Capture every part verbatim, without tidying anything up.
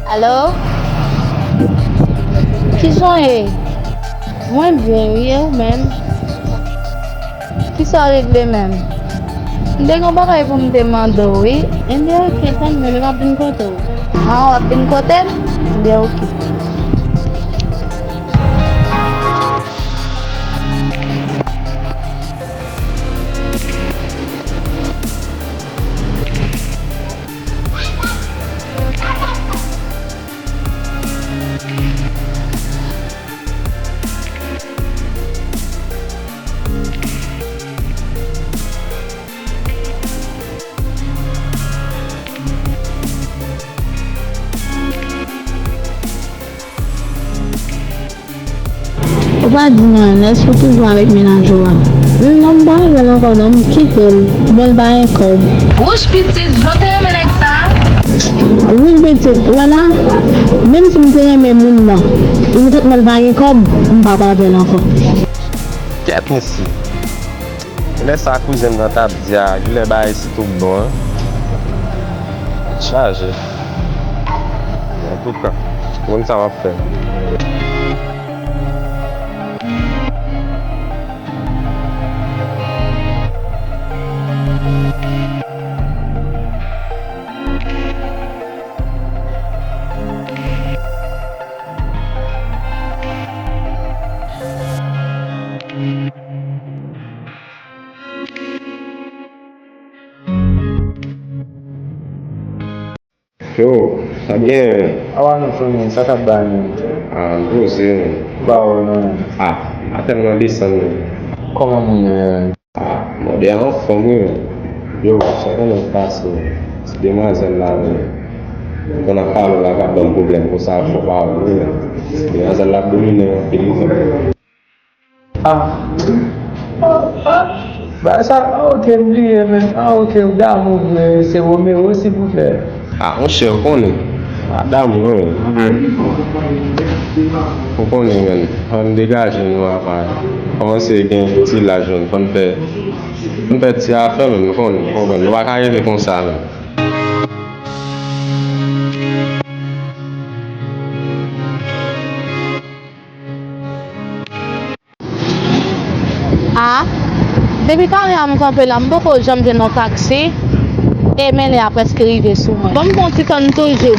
Alo? Kijan w ye? Mwen byen wi, e ou menm? Kisa w regle menm? M te gen yon bagay pou m te mande w wi. Enben oke, tann mwen, m ap vin kote w. Ah, w ap vin kote m? Enben oke. Ou pa di m anyen, èske w toujou avèk mennaj ou a? Non, m pa avè l ankò non, m kite l. Bon, l pa gen kòb. Wouch pitit, jan w te renmen nèg sa a? Wi pitit, ou wè la, menm si m te renmen moun nan, m konn wè l pa gen kòb, m p ap avè l ankò. Kèt mesye. Lè sa kouzen m nan t ap di a, kilè bagay si tout bon an. Chaje. Antouka, m konn sa m ap fè. Yo, sa byen? Awa nou fini, sa k ap bay menm? Ah, m poze menm. Ba ou non. Ah, atè m nan desann menm. Kòman moun yo ye? Ah, mòde a anfòm wi menm. Yo, sa konnen k pase? Ti demwazèl la menm. Konn ap pale la k ap ban m pwoblèm konsa, fò pa wi menm. Demwazèl la ap domine anpil wi menm. Ah. Ah, ah. Bagay sa, ah, oke, m bliye, men. Ah, oke, w damou vre, se Romeo, silvouplè. Ah, monchè, ou konnen. Ah, damou, wi. Ou konnen, men. Ann degaje nou apa. Kòmanse gen ti laj, men. Fò n fè, fò n fè ti afè, men, ou konnen, ou konprann. Nou pa ka rete konsa, men. Ah, depi talè a m kanpe la, m poko janm jwenn yon taksi, e men lè a prèske rive sou mwen. Ban m pran ti tann toujou.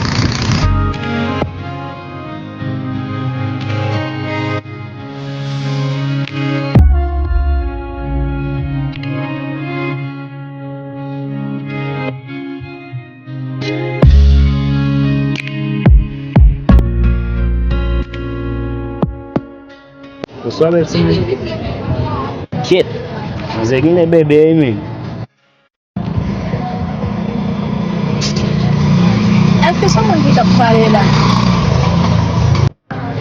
Bonswa, bèl timoun. Kyèt. Manzè genlè bèbè, wi, men. Èske se yon moun ki t ap pale la?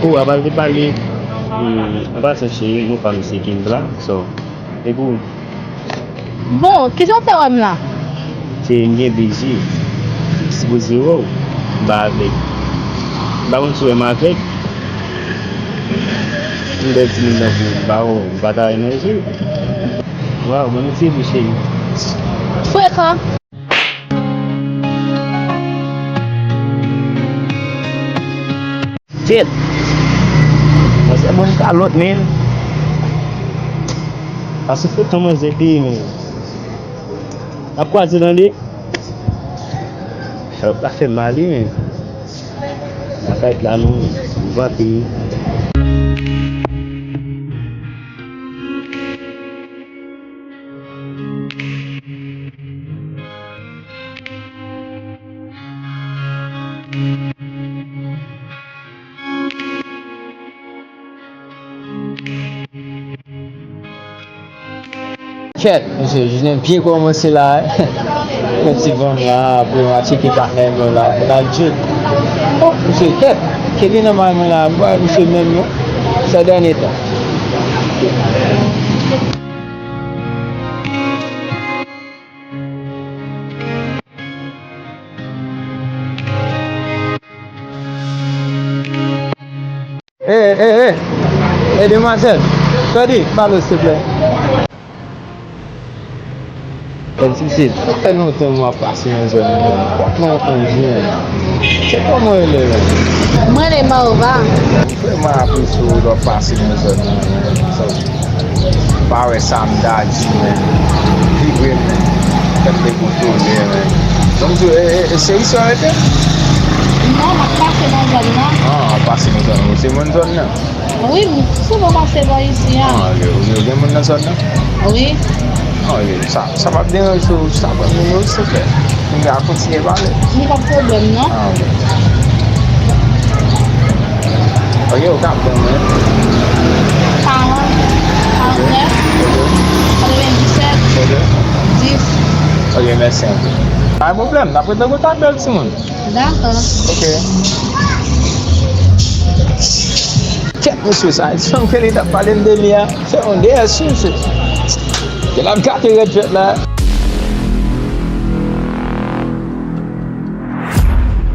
Ou a pral te pale, hmm, an pasan cheri, nou pa misye Kendra, so, e pou ou. Bon, kijan w fè wè m la? Se m gen bezwen. M sipoze wè w. M pa avèg. M pa konn si w wè m avèg. M bèl timoun nan pou m pa wè w. M pa ta renmen w tou. Waw, bon, mèsi pou cheri. Frekan. Shit. Manzè bon kalòt, men. Pase frekan manzè peye, men. N ap kwaze tande. Kalòt la fè mal, wi, men. N ap bay la nou vante. Kèt, mesye, jounen byen kòmanse la, wi. Fè ti vann la, apre m a tcheke patnè m yo la, pou n al djòg. Oh, mesye, kèt, kèt li nan may mwen la, bwa, mesye, menm non, sè dènye tan. Ey, ey, ey! Ey, demwazèl! Tande, pale, silvouplè. Bèl ti mesye. Sa fè lontan m ap pase nan zòn nan. Lontan, wi. Se kòman w rele, menm? Mwen rele Marva. Vrèman apresye w lè w pase nan zòn nan, menm. Sa w pa wè sa m ta di, menm. Vibwe, menm. Tèt dekontwole, menm. Donk, di, e, e, e, se isi w rete? Non, m ap pase nan zòn nan. Ah, w ap pase nan zòn nan. Ou se moun zòn nan? Wi, m souvan pase bò isi a. Ah, ok. Ou gen, ou gen moun nan zòn nan? Wi. Ah, ok. Sa, sa p ap deranje w, sa pran nimewo w, silvouplè. Nou ka kontinye pale. Li pa pwoblèm, non. Ah, ok. Ok, ou ka ban mwen. Karant, karantnèf, katrevendisèt, dis. Ok, mèsi anpil. Pa gen pwoblèm, n ap rete an kontak, bèl timoun. Dakò. Ok. Kèt, mesye, sa, ti fanm ke li t ap pale m de li a, se yon D S, wi, mesye. Ke l ap gate rèd jwèt la.